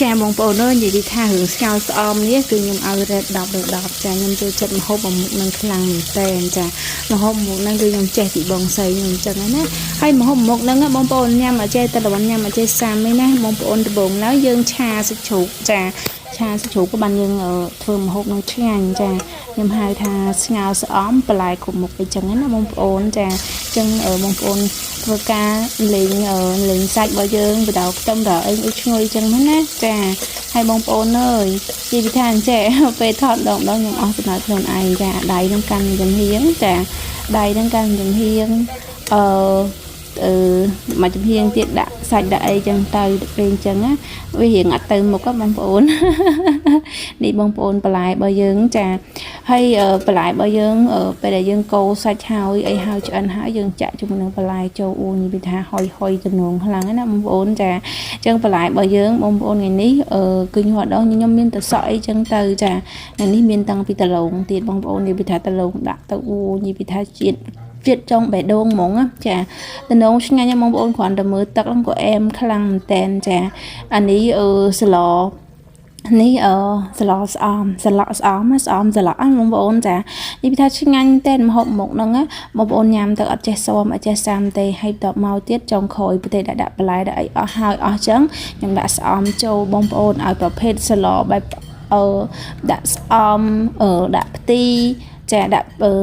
ចាបងប្អូនអើយនិយាយថារឿងស្ងោរស្អំនេះគឺខ្ញុំឲ្យ rate 10លើ10ចាខ្ញុំចូលចិត្តម្ហូបមួយមុខនឹងខ្លាំងមែនតើចាម្ហូបមួយមុខហ្នឹងគឺខ្ញុំចេះពីបងស្រីខ្ញុំអញ្ចឹងណាហើយម្ហូបមួយមុខហ្នឹងបងប្អូនញ៉ាំអត់ចេះតែល្បិនញ៉ាំអត់ចេះសាំទេណាបងប្អូនដំបូងឡើយយើងឆាសាច់ជ្រូកចាឆាសាច់ជ្រូកក៏បានយើងធ្វើម្ហូបនឹងឆ្ងាញ់ចាខ្ញុំហៅថាស្ងោរស្អំបន្លែគ្រប់មុខអីចឹងណាបងប្អូនចាអញ្ចឹងបងប្អូនធ្វើការលេងលេងសាច់របស់យើងបដៅខ្ទឹមដល់អីអីឈ្ងុយចឹងណាចាហើយបងប្អូនអើយនិយាយពីថាអញ្ចេះពេលថតម្ដងម្ដងខ្ញុំអស់សំណើខ្លួនឯងចាដៃនឹងកាន់ចំហៀងចាដៃនឹងកាន់ចំហៀងអឺអឺមកចំហៀងទៀតដាក់សាច់ដាក់អីចឹងទៅពេលអញ្ចឹងណាវារៀងអត់ទៅមុខបងប្អូន នេះបងប្អូនបន្លែរបស់យើងចាហើយបន្លែរបស់យើងពេលដែលយើងកូរសាច់ហើយអីហើយឆ្អិនហើយយើងចាក់ជាមួយនឹងបន្លែចូលអូនិយាយថាហុយហុយទំនងខ្លាំងណាបងប្អូនចាអញ្ចឹងបន្លែរបស់យើងបងប្អូនថ្ងៃនេះគឺខ្ញុំអត់ដឹងខ្ញុំមានតសក់អីចឹងទៅចាថ្ងៃនេះមានតាំងពីដលងទៀតបងប្អូននិយាយថាដលងដាក់ទៅអូនិយាយថាជាតិជាតិចុងបេះដូងហ្មងចាតំណងឆ្ងាញ់បងប្អូនគ្រាន់តែមើលទឹកហ្នឹងក៏អែមខ្លាំងមែនតែនចាអានេះអឺស្លនេះអឺស្លស្អំស្លស្អំស្អំស្លបងប្អូនចានេះពីថាឆ្ងាញ់តែម្ហូបមុខហ្នឹងបងប្អូនញ៉ាំទៅអត់ចេះស៊ាំអត់ចេះសាំទេហើយតបមកទៀតចុងក្រោយប្រទេសដាក់ដាក់បន្លែដាក់អីអស់ហើយអស់ចឹងខ្ញុំដាក់ស្អំចូលបងប្អូនឲ្យប្រភេទស្លបែបអឺដាក់ស្អំអឺដាក់ផ្ទីចាដាក់អឺ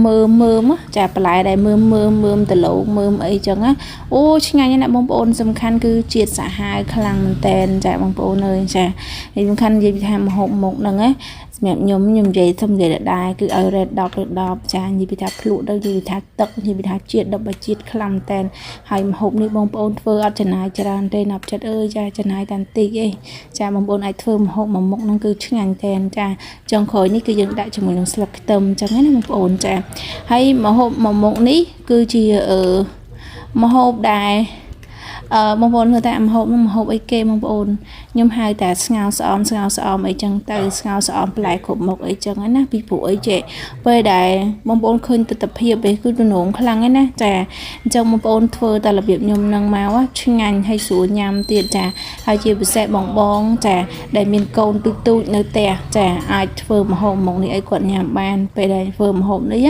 មើមើមចាបន្លែដែលមើមើមើមដឡូមើមអីចឹងណាអូឆ្ងាញ់ណាស់បងប្អូនសំខាន់គឺជាតិសាហាវខ្លាំងមែនតែនចាបងប្អូនអើយចាហើយសំខាន់និយាយថាម្ហូបមុខហ្នឹងណាសម្រាប់ខ្ញុំខ្ញុំនិយាយសុំនិយាយដែរគឺឲ្យ rate 10លើ10ចានិយាយពីថាភ្លក់ទៅនិយាយពីថាទឹកនិយាយពីថាជាតិ10បើជាតិខ្លាំងមែនតែនហើយម្ហូបនេះបងប្អូនធ្វើអត់ចំណាយច្រើនទេណាប់ចិត្តអើយចាចំណាយតែបន្តិចឯងចាបងប្អូនអាចធ្វើម្ហូបមួយមុខហ្នឹងគឺឆ្ងាញ់តែនចាចុងក្រោយនេះគឺយើងដាក់ជាមួយនឹងស្លឹកខ្ទឹមអញ្ចឹងណាបងប្អូនចាហើយម្ហូបមួយមុខនេះគឺជាអឺម្ហូបដែលអឺបងប្អូនមើលតែម្ហូបនោះម្ហូបអីគេបងប្អូនខ្ញុំហៅតែស្ងោរស្អំស្ងោរស្អំអីចឹងទៅស្ងោរស្អំបន្លែគ្រប់មុខអីចឹងណាពីព្រោះអីចេះពេលដែលបងប្អូនឃើញទស្សនភាពឯគឺទំនងខ្លាំងណាចាអញ្ចឹងបងប្អូនធ្វើតែរបៀបខ្ញុំនឹងមកឆ្ងាញ់ហើយស្រួលញ៉ាំទៀតចាហើយជាពិសេសបងបងចាដែលមានកូនទូចទូចនៅផ្ទះចាអាចធ្វើម្ហូបមុខនេះឲ្យគាត់ញ៉ាំបានពេលដែលធ្វើម្ហូបនេះ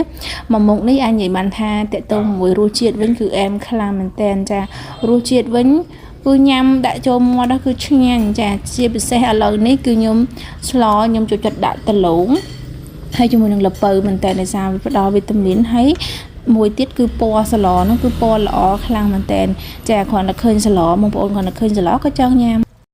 មួយមុខនេះអាចនិយាយបានថាតកតងមួយរសជាតិវិញគឺអែមខ្លាំងមែនតែនចារសជាតិវិញគឺញ៉ាំដាក់ចូលមាត់គឺឆ្ងាញ់ចាជាពិសេសឥឡូវនេះគឺខ្ញុំស្លខ្ញុំចូលចិត្តដាក់ដលងហើយជាមួយនឹងល្ពៅមែនតើដោយសារវាផ្ដល់វីតាមីនហើយមួយទៀតគឺពណ៌សឡហ្នឹងគឺពណ៌ល្អខ្លាំងមែនតើចាគ្រាន់តែឃើញសឡបងប្អូនគ្រាន់តែឃើញសឡក៏ចង់ញ៉ាំ។